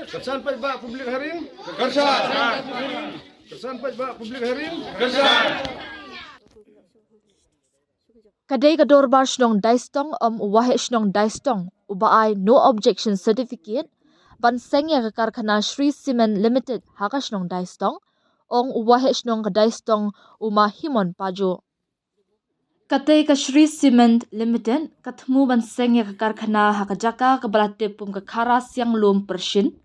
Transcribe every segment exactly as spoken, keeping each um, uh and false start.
Ka san peit ba public hearing. Ka san peit ba public hearing. Ka dei ka Dorbar Shnong Daistong, ong u Waheh Shnong Daistong, uba ai no objection certificate ban seng ïa ka karkhana Shree Cement Limited ha ka shnong Daistong, ong u Waheh Shnong ka Daistong, u Ma Himon Pajo. Katei ka Shree Cement Limited ka thmu ban seng ïa ka karkhana ha ka jaka kaba la tip kum ka Khara Sianglum Pyrshin,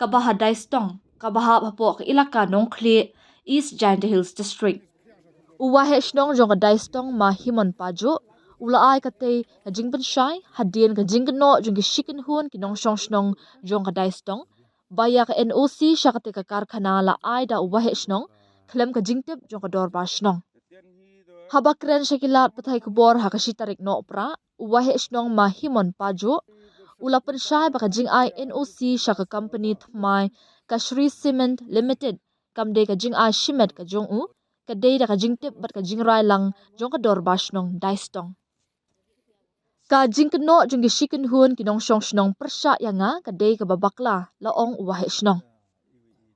kaba ha Daistong, kaba hap hapoh ka ilaka Nongkhlieh, East Jaintia Hills District. U Waheh Shnong jong ka Daistong, Ma Himon Pajo, u la ai katei ka jingpynshai hadien ka jingkynnoh jong ki shi kynhun ki nongshong shnong jong ka Daistong ba ïa ka N O C sha katei ka karkhana la ai da u Waheh Shnong khlem ka jingtip jong ka Dorbar Shnong. Haba kren sha ki lad pathai khubor ha ka shi tarik Nohprah, u Waheh Shnong Ma Himon Pajo u la pynshai ba ka jingai N O C sha ka kompani thymmai ka Shree Cement Limited kam dei ka jingai shimet ka jong u, ka dei da ka jingtip bad ka jingrai lang jong ka Dorbar Shnong Daistong. Ka jingkynnoh jong ki shi kynhun ki nongshong shnong pyrshah ïa nga ka dei kaba bakla, la ong u Waheh Shnong.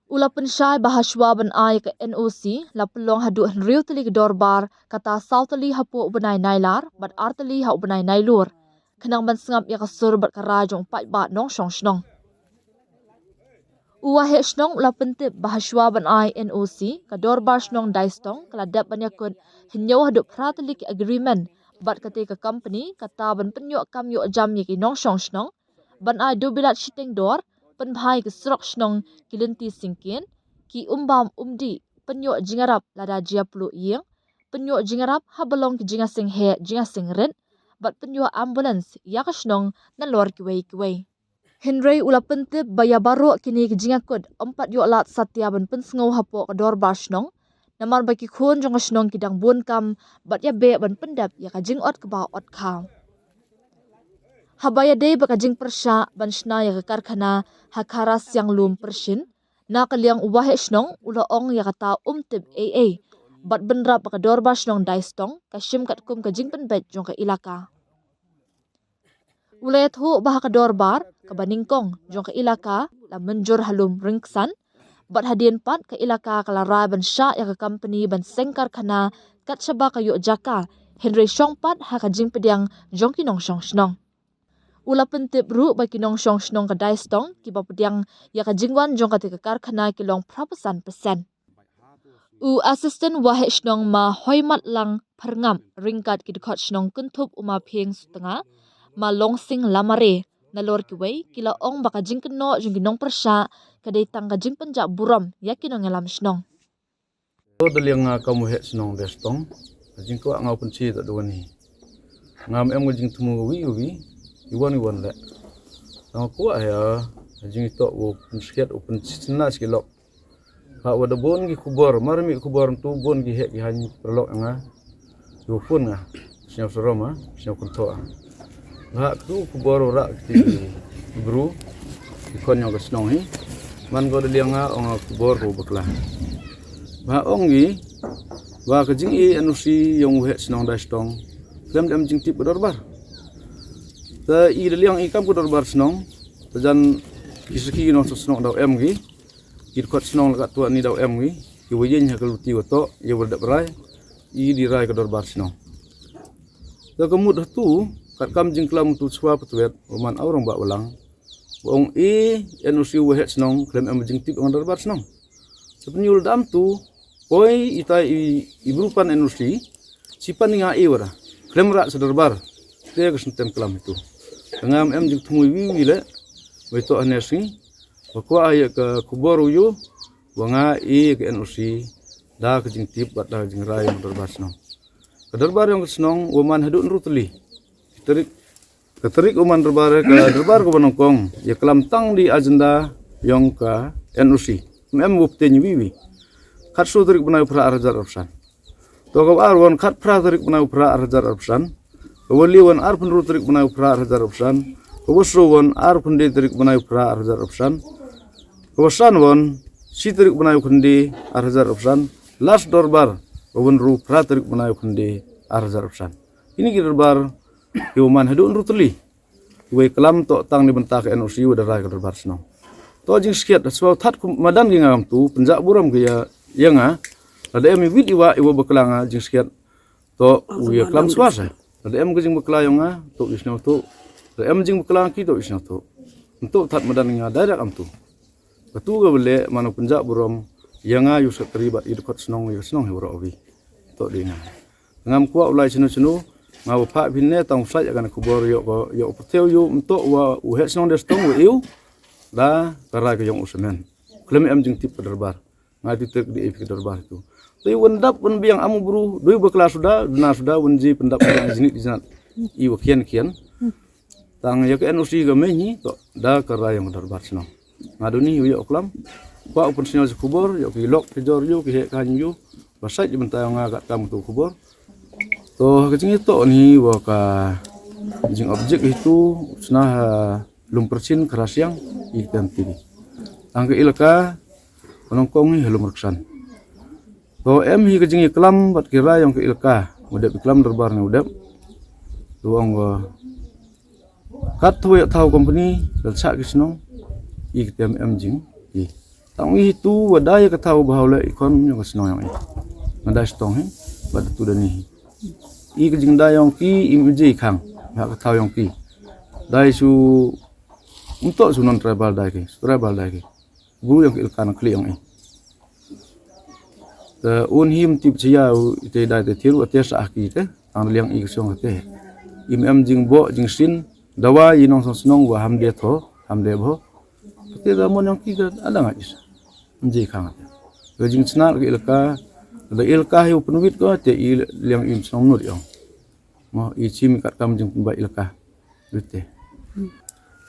U la pynshai ba hashwa ban ai ka N O C la pynlong haduh hynriew tylli ki dorbar, kata saw tylli hapoh u bnai Nailar bad ar tylli ha u bnai Nailur, khnang ban sngap ïa ka sur bad ka rai jong u paidbah nongshong shnong. U Waheh Shnong u la pyntip ba hashwa ban ai N O C, ka Dorbar Shnong Daistong ka la dep ban ïakut hynñiew haduh phra tylli ki agreement bad katei ka kompani, kata ban pynïoh kam ïoh jam ïa ki nongshong shnong, ban ai duh bilat shiteng dor, pynbha ïa ki surok shnong, ki lynti syngkien, ki umbam umdih, pynïoh jingïarap lada jia pluh ïing, pynïoh jingïarap haba long ki jingïaseng heh jingïaseng rit, bad pynïoh ambulance ïa ka shnong nalor kiwei kiwei. Hynrei u la pyntip ba ïa baroh kine ki jingïakut ym pat ïoh lad satia ban pynsngew hapoh ka Dorbar Shnong, namar ba ki khun jong ka shnong ki dang bun kam bad ïa beh ban pyndep ïa ka jingot kaba ot khaw. Haba ïadei bad ka jingpyrshah ban shna ïa ka karkhana ha Khara Sianglum Pyrshin, na ka liang u Waheh Shnong u la ong ïa kata um tip ei ei, bad bynrap ba ka Dorbar Shnong Daistong ka shim katkum ka jingpynbeit jong ka ilaka. U la ïathuh ba ha ka dorbar kaba nyngkong jong ka ilaka la mynjur ha lum Ryngksan, bad hadien pat ka ilaka ka la rai ban shah ïa ka kompani ban seng karkhana kat shaba ka ïoh jaka, hynrei shong pat ha ka jingpdiang jong ki nongshong shnong. U la pyntip ruh ba ki nongshong shnong ka Daistong kiba pdiang ïa ka jingwan jong katei ka karkhana ki long phra phew san percent. U Assistant Waheh Shnong Ma Hoimatlang Pyrngap ryngkat ki dkhot shnong kynthup u Ma Phieng Sutnga, Ma Longsing Lamare, nalor kiwei ki la ong ba ka jingkynnoh jong ki nongpyrshah ka dei tang ka jingpynjah burom ïa ki nongïalam shnong. To da liang nga kam u Waheh Shnong Daistong, ka jingkwah nga u pynshai da duwan hi. Ngam em ka jingthmu wi wi, iwan iwan leh. Nga kwah ïa ka jingitoh u pynskhiat u pynshna shi lok. Haba da bun ki khubor, mar mih khubor tu bun ki heh ki haiñ paralok nga. Ïa u phone nga, sñiaw sarom ha, sñiaw kynthoh ha. Ba ha katu khubor u rah kti ki bru, ki khon ñiaw ka shnong hi. Man ko da liang ha, ong ha khubor ko bakla. Ba ha ong ki, ba ka jingïoh N O C yong u Waheh Shnong Daistong, khlem da em jingtip ka dorbar. Ta i da liang i kam ka dorbar shnong, ta jan ki sakhi nong shnong daw em ki, ki dkhot shnong la ka tuan ni daw em ki, ki wa ïeng ha ka luti wa toh, ïa wa dep rai, i di rai ka dorbar shnong. Te ka mut hatu, kat kam jingklam tu chwa patwet, wa man awrang ba walang. Wa ong e, N O C wa heh shnong, khlem em jingtip ong dorbar shnong. Te pynïul dam tu, oi, itai i, i bru pan N O C, si pan nga e wara, khlem rak sa dorbar, te ka senten klam tu. Te ngam em jingthmu wi wi le, wa ito anes ni, wa kwah ïa ka khubor u yu, wa nga e ka N O C, da ka jingtip, bad da ka jingrai yong dorbar shnong. Ka dorbar yong ka shnong, wa man haduh nru teli. Tarik, ka tarik wa man dorbar, ka dorbar ka wa nongkong, ïa klam tang di agenda yong ka N O C. Em wa pteng wi wi. Khat su tarik bnai phra ar hajar arphew san. To ka ar wan khat phra tarik bnai phra ar hajar arphew san. Ka wa li wan ar pynru tarik bnai phra ar hajar arphew san. Ka wa su wan ar pynde tarik bnai phra ar hajar arphew san. Ka wa san wan, si tarik bnai khynde ar hajar arphew san, last dorbar, ka wa nru phra tarik bnai khynde ar hajar arphew san. Ini ki dorbar, ki wa man haduh nru teli. Ki wa klam toh tang ni bynta ka N O C wa da rai ka dorbar shnong. To jingskhiat, shuwa u thad kum madan ki nga kam tu, pynjah burom ki ïa, ïa nga. Lada em i wit i wah, i wa bakla nga, jingskhiat. To u ïa klam shuwa sa. Lada em ka jingbakla ïa nga, to u ïa sngewthuh. Lada em jingbakla ki, to u ïa sngewthuh. Nto thad madan ki nga, direct am tu. Katu ka ba leh, mano pynjah burom, ïa nga ïa u secretary bad i dkhot shnong, ïa ka shnong hi waroh wi. To dei nga. Ngam kwah u lai chinu chinu, nga ba phah phin ne tang u sait ïa kane khubor ïoh ko, ïoh u pyrthei ïoh, nto wa u heh shnong de stong wa ïoh. Da ka rai ka ïong u semen. Khlem em jingtip ka dorbar. Nga tu tek di ep ka dorbar tu. Dei wan dap wan biang am u bru, dei bakla suda, duna suda, wan ji pyndap biang jinit jinat. I wa khian khian. Tang ïa ka N O C ka mei hi, to, da ka rai ïong ka dorbar shnong. Nga duni ïoh klam. Kwah u pynsngew sa khubor, ïoh ki lok, ki jor ïoh, ki heh ka ïoh. Ba sait di bynta ïong nga kat kam tu khubor. To, ka jingïatoh ni wa ka jing object hi tu, sna ha Lumperchin Kharasiang, i tem tiri. Tang ka ilaka, Nongkong hi ha Lumrksan. To em hi ka jingïaklam bad ki rai ïong ka ilaka. U dep i klam dorbar ne u dep. Tu ong, uh, kat tu ïa thaw company, dal sak ki shnong. I ka tem em jing. I. Tang i tu wa dai ka thaw bahaw le i khon ïong ka shnong ïong i. Nga dai stong hi. Bad tu da ni hi. I ka jingdai ïong ki, i mjei khang. Nga ka thaw ïong ki. Dai su, nto su non tribal dai ki. Su tribal dai ki. Bu ïong ki ilkan khli ïong i. Te un him tip chia u ite dai te thiru ate sa ki te. Ang liang i ksong te. Im em jing bo, jing sin. Dawa i nong song snong wa ham de tho, ham de bo. Te da mon ïong ki te ada nga is. Nji khang te. Te jing snar ki ilka. Da ilka hi u penwit ko te i liang im snong nur ïong. Mo i chim kat kam jing pynbai ilka. Dute.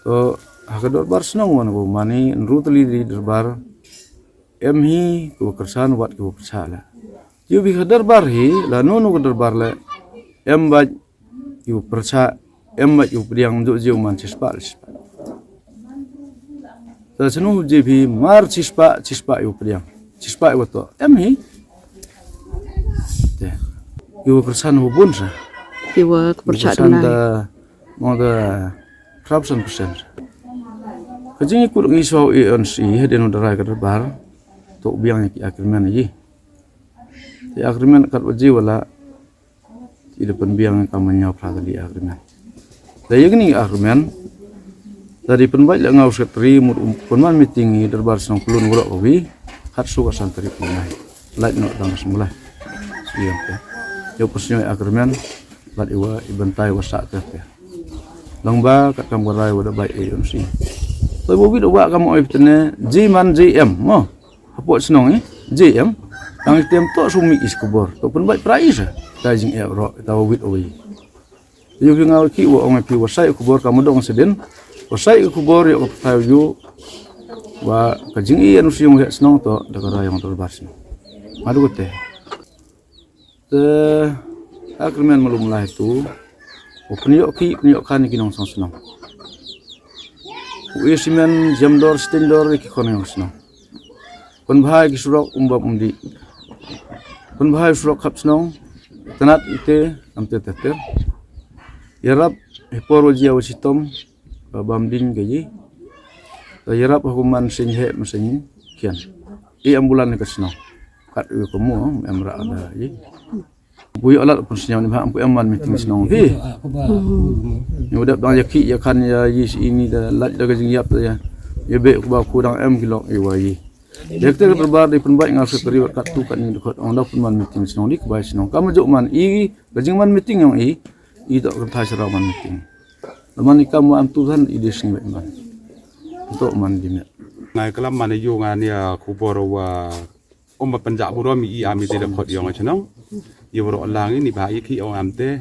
To ha ka dorbar shnong wan ko mani nru tali di dorbar. Em hi ko kersan wat ko persa la. Yu bi ka dorbar hi la no no ka dorbar la. Em baj yu persa em baj yu pediang jo jiu man sispa sispa. Ta snu je bi mar sispa sispa yu pediang. Sispa yu to. Em hi. Te. Yu kersan hubun sa. Yu wa Yu persa kersan da. Mo da prapsan persen. Ka jingïakut ngi shuwa u A N C hadien u da rai ka dorbar. To biang ïa ki agreement ïa. Ki agreement kat wa ji wala. Ki da pynbiang ka man ñiaw phra ka di agreement. Da ïa kini agreement. Da di pynbait la nga u secretary mut um pynman meeting ïa dorbar shnong Klun ngulok ka wi. Khat su ka san tarik nai. Lait no dang sngulai. Siang te. Ïa u pynshñiuh agreement. Bad iwa i bynta iwa sah te te. Long ba kat kam ka rai wa da bai A N C. Toi ba wit wa kam oi pitne ji man ji em mo. Hapoh shnong eh ji em. Tang i tem to sumi is kubor. To pun bai pra is. Ta jing eh ro ta wa wit oi. Yu ki nga ki wa ong pi wa sai kubor ka mudong sedin. Wa sai kubor yu ka ptai yu. Wa ka jing i anu siung hek shnong to da ka rai ong to bar shnong. Madu te. Te agreement malum lai tu. U pynïoh ki pynïoh kan ki nong song shnong. U isimen jam dor sting dor ki kon nong shnong. Pynbha ki surok um bam um di. Pynbha surok khap shnong. Tanat ite am te te te. Yarap hepor wa jia wa sitom. Ba bam ding ka yi. Ta yarap ha kuman sing he ma sing kian. I ambulan ka shnong. Kat u ka mu em ra da yi. Bui alat pun shnong ni ba am pu em man meeting shnong hi. Ni udah bang ya ki ya kan ya yi si ini da lat da ka jing yap ya. Ya be ku ba ku dang em ki lok i wa yi. Ya kete ka dorbar di pun bai ngal sekretari kat tu kat ni dkhot ong da pun man meeting shnong di ku bai shnong. Kam juk man i ka jing man meeting yong i. I tok kan thai sera man meeting. Laman i kam wa antu than i di sngi wek man. Tok man di met. Ngai kalam man yu ngan ya khubor wa um ba pynjah burom i ami te da khot yong chnong. Yu bro lang i ni ba i ki ong am te.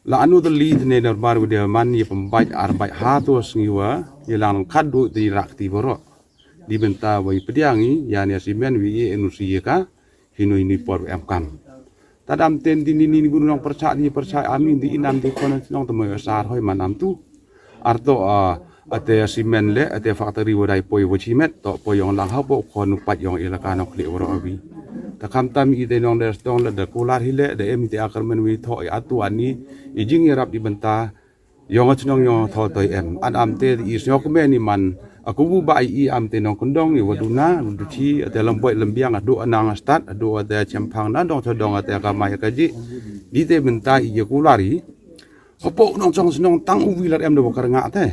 La anu de li ne dorbar wi de man i pynbait ar bait ha to sngi wa i lang khat du di rak ti bro. Di bynta wa i pdiang i ya ne simen wi i enu si ka. Hinu hinu por em kam. Tadam ten di ni ni guru nong persa di persa ami di inam di kono nong temo sar hoi manam tu. Arto a ate simen le ate factory wadai poi wachimet to poi yong lang hapo kono pat yong ilaka nong kli waro abi. Takam tam ite nong de stong le de kular hile de em ite akermen wi tho i atu ani i jing i rap di benta. Yong a chnong yong a thol toi em. An am te i sñiaw kmen i man, Aku bu ba i am te nongkyndong i wa duna, duthi, ate lamboi lambiang, adu anang stad, adu ate chempang na dong chodong ate ka mai ka ji. Di te bynta i ya kulari. Hapoh nongchong shnong tang u wilar em da wa kyrngah te.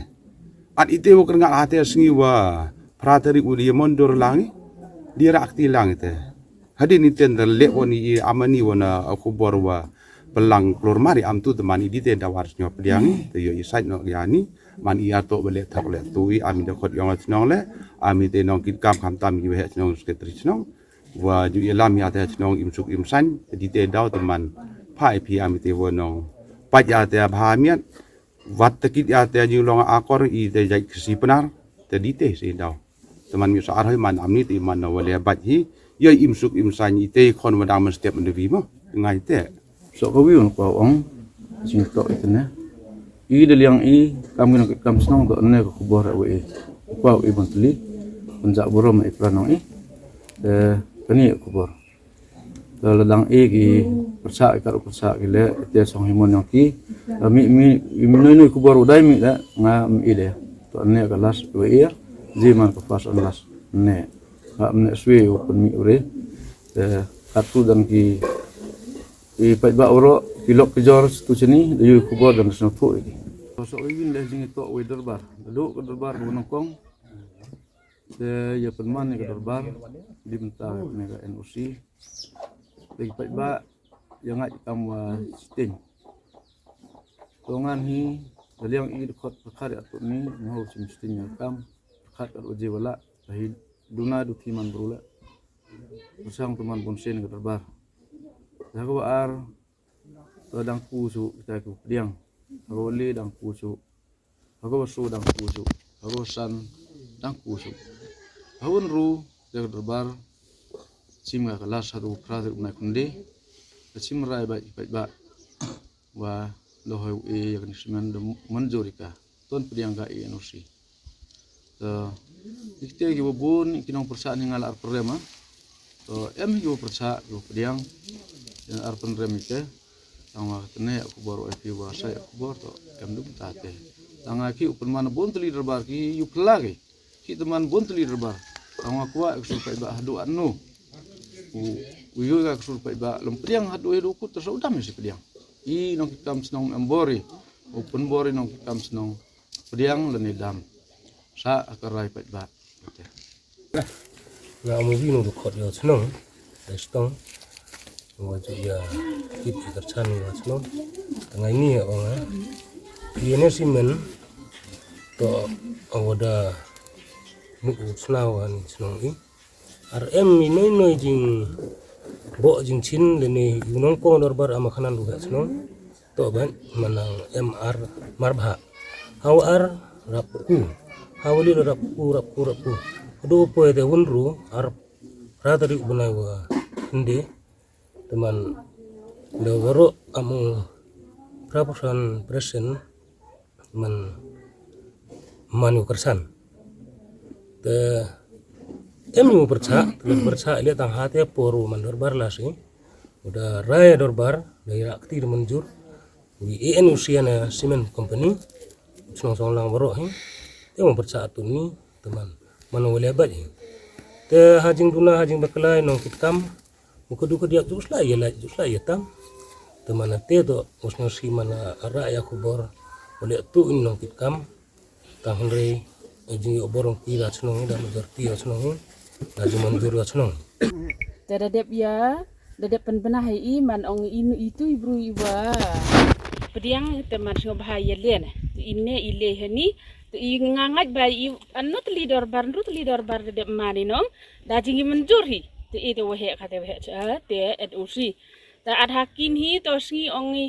At ite wa kyrngah ate sngi wa phra tarik u di mondor langi. Di rak ti langi te. Hadin iten da leh wa ni i amani wa na khubor wa pelang klur mari am tu teman i di te da war snyo pdiang i te yo i sait no ya ni. Man i ato ba leh thok leh tu i am i da khot yong a chnong leh. Am i te nong kit kam kham tam i waheh chnong sekretari chnong. Wa ju i lam ya te chnong im suk im sain. Di te daw teman. Pha i phi am i te wa nong. Pat ya te bha miat. Wat te kit ya te ju long akor i te jait kesi penar. Te di te si daw. Teman mi sa arhoi man amni te man na wale bat hi. Yoi im suk im sain i te khon wadang man step man devi mo. Ngai te. So ka wiun kwa ong. Sing tok i tene. I de liang i kam gina kam snong to ne ka khubor wa i. Kwa i bon tli. Penjak burom i pranong i. Eh, kani khubor. Te la dang i ki pyrsa i kar pyrsa ki le te song himon yong ki. La mi mi mi noi noi khubor u dai mi da nga mi i de. To ne ka last we ir. Ji man ka first and last. Ne. Nga ne swi u pun mi ure. Te kat tu dan ki i pait ba uro ki lok ki jor tu sini de yu khubor dan sno tu i. So we win le jing to we darbar. Duk ka darbar ko nang kong. Te ya pynman ya ka darbar di bynta ne ka N O C. Te ki pait ba ya ngai kam wa sting. To ngan hi da liang i de khot pyrkhat ya tu ni mo sim sting ya kam pyrkhat ka uji wala ta hi duna du thi man bru la. Pyrshang tu man bun sen ka darbar. Da ka wa ar to dang ku su kita ku pdiang. Ka wa le dang ku su. Hago ba su dang ku su, hago ba san dang ku su. Hago ba ru de ka darbar sim ga ka las hago ba phra de u nai kunde. Ka sim rai ba i pait ba wa lo hoi u e ya ka ni simen de manjur i ka ton pdiang ga i N O C. To ikte ki ba bun ki nong pyrsa ni nga la ar pyrem a. To em hi ki ba pyrsa ki ba pdiang. Yan ar pynrem ite. Tang wa tene ya khubor wa ki wa sa ya khubor to em dum ta te. Tang a ki u pynman bun tli darbar ki yu phylla ki. Ki teman bun tli darbar. Tang wa kwa ek sur pait ba hadu anu. U u yu ga ek sur pait ba lem pdiang hadu hadu kut sa udam si pdiang. I nong ki kam snong em bori. U pynbori nong ki kam snong pdiang lane dam. Sa a ka rai pait ba. Nga amu ji no du khot yo chnong. Dai stong. Wa ju ya kit ki kerchan yo chnong. Tangai ni ya ong ha. Ye ne simen to awada nu u snawa ni chnong i. Ar em i noi noi jing bo jing chin lane yu nong kong darbar ama khanan du ha chnong. To ban manang M R marbha. Haw ar rap ku. Haw li rap ku rap ku rap ku. Do po de wun ru ar ra tari u bnai wa hinde. Teman da waro amu ra pusan presen man manu kersan. Te em yu percha, te percha ile tang hate poru man dorbar lasi. Uda raya dorbar da ira kti manjur. Wi A N U C na cement company. Chnong song lang baro hi. Te mo percha tu ni teman. Mano wale bat hi. Te hajing duna hajing baklai nong kit kam. Muka duka diak jus la ya la jus la ya tam. Teman te to usno si mana ara ya khubor. Wale tu in nong kit kam. Tang hynrei jing ïoh bor ong ki la chnong da majority la chnong da jing manjur la chnong. Te da dep ïa da dep pynbna hai i man ong i nu i tu i bru i wa pdiang te man sngewbha ïa len te i ne i le hani te i nga ngait ba i anno tli dorbar nru tli dorbar da dep mani nong da jing i manjur hi te i te waheh ka te waheh cha te et usi te at hakin hi to sngi ong i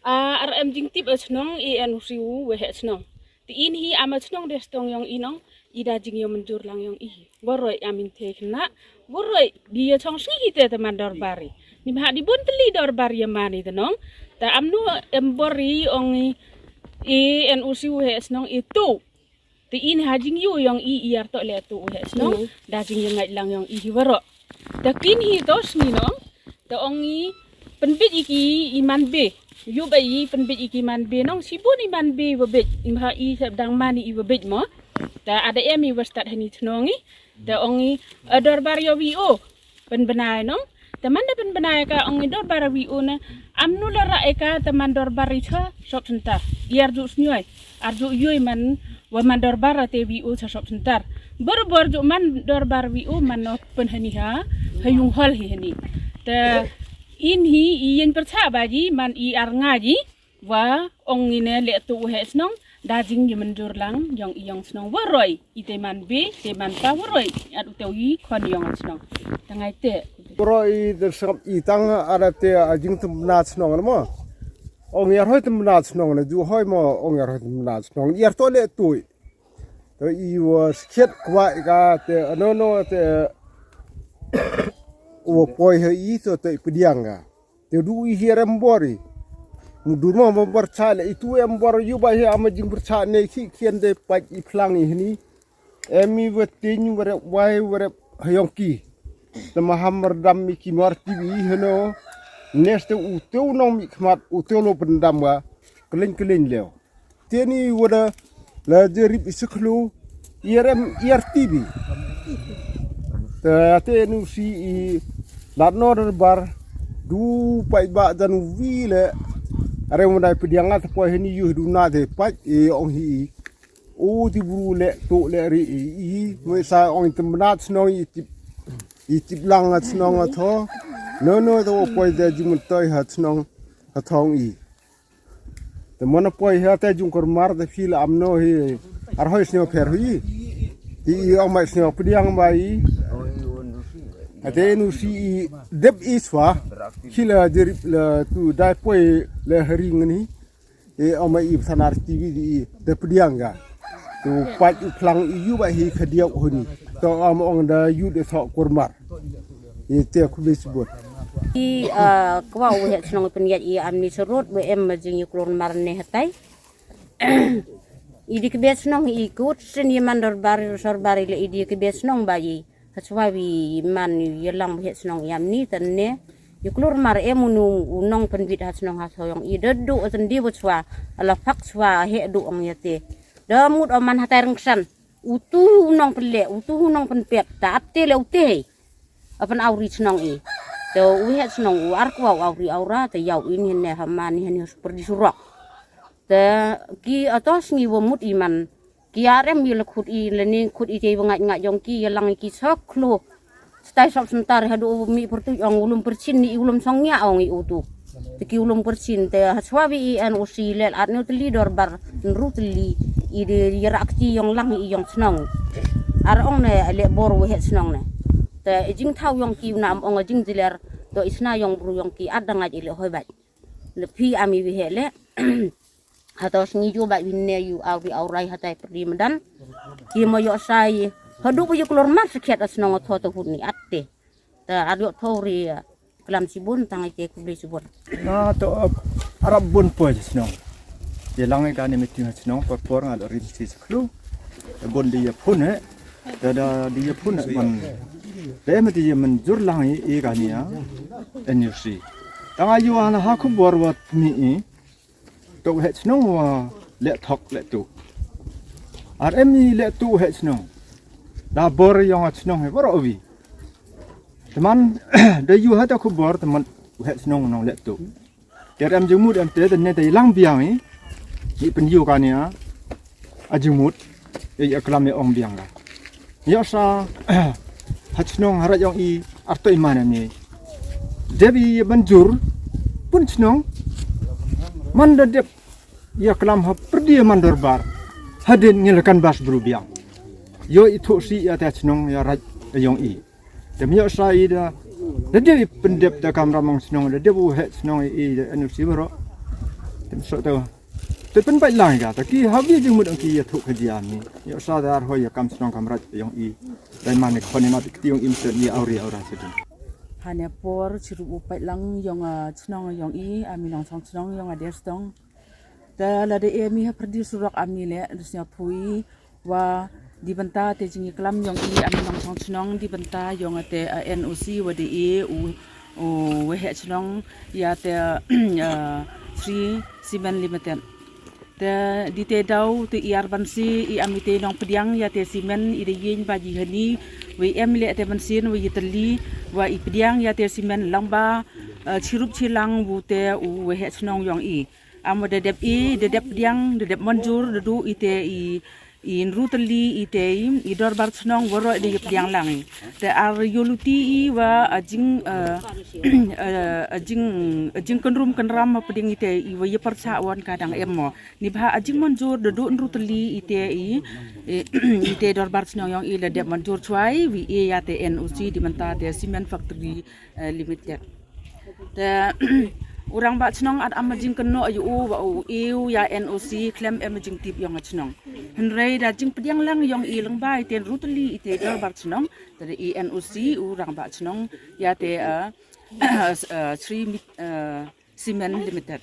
a ar em jingtip a chnong i en usi u waheh chnong. Te in hi ama chnong de stong yong inong i da jing yong manjur lang yong i. Boroi amin the khna boroi di ya chong sngi hi te te man dorbar i. Ni bha di bun tli dorbar ya mani te nong. Ta amnu em bor i ong i en usi u he snong i tu. Te in ha jing yu yong i i ar to le tu u he snong. Da jing yong ngai lang yong i hi boro. Ta kin hi to sngi nong. Ta ong i pynbit i ki i man be. Ïu ba i pynbeit i ki man be nong, shibun i man be wa beit, i mha i sep dang man i wa beit mo. Ta ada em i wa stad hani chnong i. Ta ong i, a dorbar yo wi o. Pynbnai nong. Ta man da pynbnai ka ong i dorbar wi o na. Am nu la ra e ka ta man dorbar i cha, shop center. I arju snyoi. Arju yoi man, wa man dorbar te wi o cha shop center. Bor bor ju man dorbar wi o man no pynhani ha, ha yung hol hi hani. Ta in hi i yen percha ba ji man i ar nga ji. Wa ong i ne le tu u he chnong, da jing i mynjur lang, yong i yong chnong wa roi, i te man be, te man pa wa roi, at u te i khon yong chnong. Ta ngai te. Roi de sngap i tang ada te a jing tem na chnong mo. Ong i ar hoi tem na chnong ne, ju hoi mo, ong i ar hoi tem na chnong, i ar to le tu. To i wa skhet kwa i ka te, no, no, te, wa poi he i to, te i pdiang ka. Te du i hi rem bori. Mu du mo mo bar cha le i tu em bor yu ba hi ama jing bar cha ne khi khian de pa i phlang i hni. Em i wa tin wa rep wai wa rep ha yong ki. Te ma ham mar dam mi ki mar ti bi hno. Nes te u te u nong mi khmat u te u lo pen dam wa. Keleng keleng leo. Te ni wada la jerip i seklu, i rem i R T B. Te te nu si i la no der bar, du pai ba dan wi le, are mo dai pdiang at poi hini yu du na de pai i ong hi i. O ti bru le to le ri i, i, mo sa ong tem na chnong i tip, i tip lang a chnong a tho. No, no, to poi de jing mun toi ha chnong, ha thong i. Te mo na poi ha te jung kor mar te phi la am no hi. Ar hoi sneo pher hi. Ti i ong mai sneo pdiang ba i. Ha te nu si i dep i swa. Khi la jerip la tu dai poi le hari ngani. E ong mai i psanar T V di i de pdiang ga. Tu pat u phlang i yu ba hi khadiau honi. To am ong da yu de sok kor mar. I te khu be sibot. I, ah, kwah u heh chnong pynïaid i amni surut, ba em ma jingïaklur mar ne hatai. I di kbe chnong i kut sien i man dorbar, sorbar i le i di kbe chnong ba i. Hachwa wi man i ïalang u heh chnong i amni tan ne. Ïaklur mar em u nu u nong pynbit ha chnong ha soyong i da du atan di ba chwa. Ala phak chwa heh du ong ïate. Da mut o man hatai rengsan. Utu u nong pynleh, utu u nong pynpep, ta ap te le u te. Apan awri chnong i. Te u heh chnong u ar kwah u awri awra, te ïaw in hin ne ha man hin hi super di surok. Te ki atos ngi wa mut i man. Ki arem i la khut i, la ning khut i te wa ngait ngait yong ki, ïalang i ki sok klo. Stai sok sentar haduh mi pyrtuit ong ulum pyrchin ni ulum song ïa ong i utu. Te ki ulum pyrchin te hachwa wi i N O C lel at ne u tylli dorbar nru tylli i de ïarak ti yong lang i yong chnong. Ar ong ne le bor u heh chnong ne. Te i jingthaw yong ki u nam ong i jingdiler to i sna yong bru yong ki at da ngait i le hoi bait. Le phi am i wi heh le. Hato sngi ju ba win ne yu awri awrai hatai perdi madan. Ki mo yo sai. Hadu ba yu klor mar sakhiat a snong tho to hut ni atte. Ta ar yo tho ri, ah, klam sibun tang ite kubli sibun. Na to, ah, arab bun poi snong. Ye lang ka ni meeting snong por por ngal rim si sklu. Bun di ye phun he. Da da di ye phun he man. Da me di ye man jur lang i, i ka ni ya. N U C. Tang ayu ana ha khubor wat ni i. To u heh chnong wa leh thok leh tu. Ar em i leh tu u heh chnong. Da bor yong a chnong he bor ovi. Teman da yu ha ta khubor teman u heh chnong nong leh tu. Ter em jingmut em te ne te lang biang i. Ni pynyu ka nia. A jingmut. I a klam i ong biang ka. Ïa sa ha chnong ha rajong i arto i man ni. Dep i ban jur pun chnong man da dep ïa klam ha perdi man dorbar. Hadin ngil kan bas bru biang. Yo i thu si ïa ta chnong ïa raj yong i. Dem ïa sa i da da dep i pendep da kam ramang chnong da dep u heh chnong i da anu si bro. Dem so ta. Te pynbait lang ka ta ki ha wi jingmut ang ki ïathuh ka jia ni. Ïa sa dar hoi ïa kam shnong kam raj yong i. Dai man ni khon ni mat ki yong i msut ni awri awra sedin. Hane por chiru u pait lang yong a chnong yong i, a mi nong chong chnong yong a der stong. Ta la de e mi ha perdi surok a mi le, dus nya pui wa di benta te jingïaklam yong i, a mi nong chong chnong di benta yong a te a N O C wa de e u u waheh chnong ïa te, eh, Shree Cement Limited. Te di te daw te i ar ban si i am i te nongpdiang ïa te cement i da ïeng ba ji hani, wei em leh te ban sin wei i tylli wa i pdiang ïa te cement lang ba, eh, chirup chilang wu te u waheh chnong yong i. Am wa da dep i, da dep pdiang, da dep manjur, da du i te i, i nru tylli i te i, i dorbar chnong waroh da ïa pdiang lang i. Te ar ïoh luti i wa a jing, eh, eh, a jing, a jing kynrum kynram ma pdiang i te i wa ïa pyrchah wan ka dang em mo. Ni bha a jing manjur da du nru tylli i te i, i, i te dorbar chnong yong i la dep manjur chwai, wi i ïa te N O C di mynta te Cement Factory, eh, Limited. Te u rangbah chnong at am a jing kynnoh ïa u wa u i u ïa N O C khlem em a jing tip yong a chnong. Hynrei da jing pdiang lang yong i lang ba i te nru tylli i te dorbar chnong. Te da i N O C u rangbah chnong ïa te, eh, eh, Shree Mit-, eh, Cement Limited.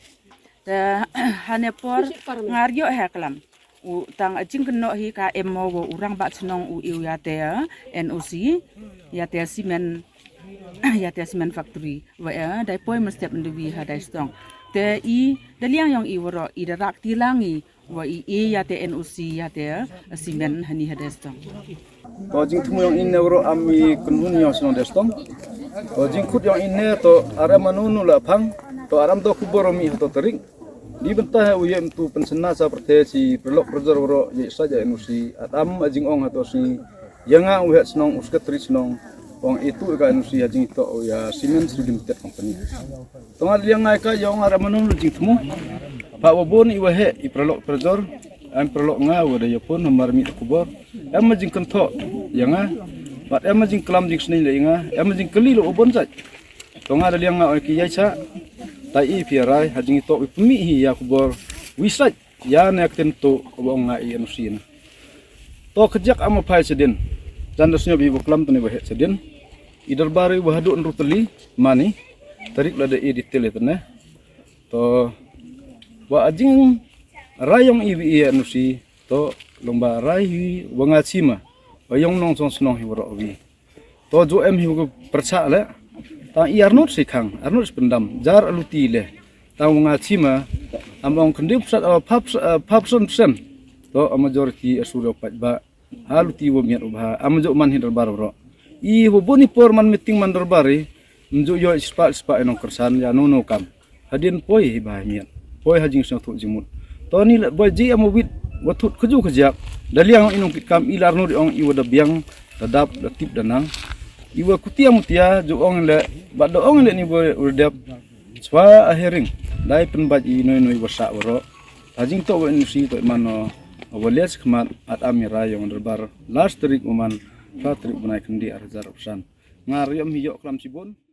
Te hane por ngar ïoh ha klam. U tang a jing kynnoh hi ka em mo wa u rangbah chnong u i u ïa te, eh, N O C, ïa te cement, ïa te cement factory. Wa, eh, dai poi mynstep ndewi ha dai stong. Te i da liang yong i waroh i da rak ti lang i wa i i ïa te N O C ïa te, eh, cement hani ha dai stong. To jingthmu yong i ne waroh am i kynhun yong shnong dai stong. To jingkhut yong i ne to aram anu nu la phang. To aram to khubor mi ha to tarik. Di bynta ha u yem tu pynshna sa pyrthe si prelok prejor waroh ye sa ja N O C. At am a jingong ha to si. Ïa nga u head shnong u secretary shnong. Ong itu ka N O C ha jingto ïa cement Shree Limited company. To nga liang ngai ka yong aram anu lu jingthmu. Pha wa bon i wa he i prelok prejor. Am prelok nga wa da ïa pun namar mi khubor. Em ma jingkynthoh ïa nga. Bad em ma jingklam jingsneng la ïa nga. Em ma jingkylli la u bon jait. To nga da liang nga oi ki ïa cha. Tai i phi rai ha jingto wi pynmih hi ïa khubor. Wi sait ïa ne ktien to wa ong nga i N O C na. To kjak am phai sedin. Jan da snyo bi wa klam tani wa he sedin. I dorbar i wa haduh nru tylli mani. Tarik la da i di tele tane. To wa a jingrai yong i wi i N O C. To long ba rai hi wa nga chima. Wa yong nong song snong hi waroh wi. To ju em hi wa pyrchah le. Tang i arnut si khang, arnut si pyndam, jar aluti le. Tang wa nga chima, am ong kyndi pyrchah, eh, pap, eh, pap sen sen. To a majority a suryo pait ba. Ha luti wa miat u bha, am ju man hi dorbar waroh. I wa bun i por man meeting man dorbar i, mju ïoh i spah spah i nongkyrsan ïa no no kam. Hadien poi hi bha miat. Poi ha jingsngewthuh jingmut. To ni le boi ji am wit wa thut kaju kajak. Da liang i nongpit kam i lar no ri ong i wa da biang, da dap, da tip da nang. I wa kutia mutia ju ong le, bad da ong le ni wa u dep. Swa a hearing. Dai pynbait i noi noi wa sa waroh. Ha jingto wa N O C to i man no. Wa lias khmat at am i rai yong dorbar. Last tarik u man. Last tarik u nai kyndi ar hajar arphew san. Nga riam hi ïoh klam chibun.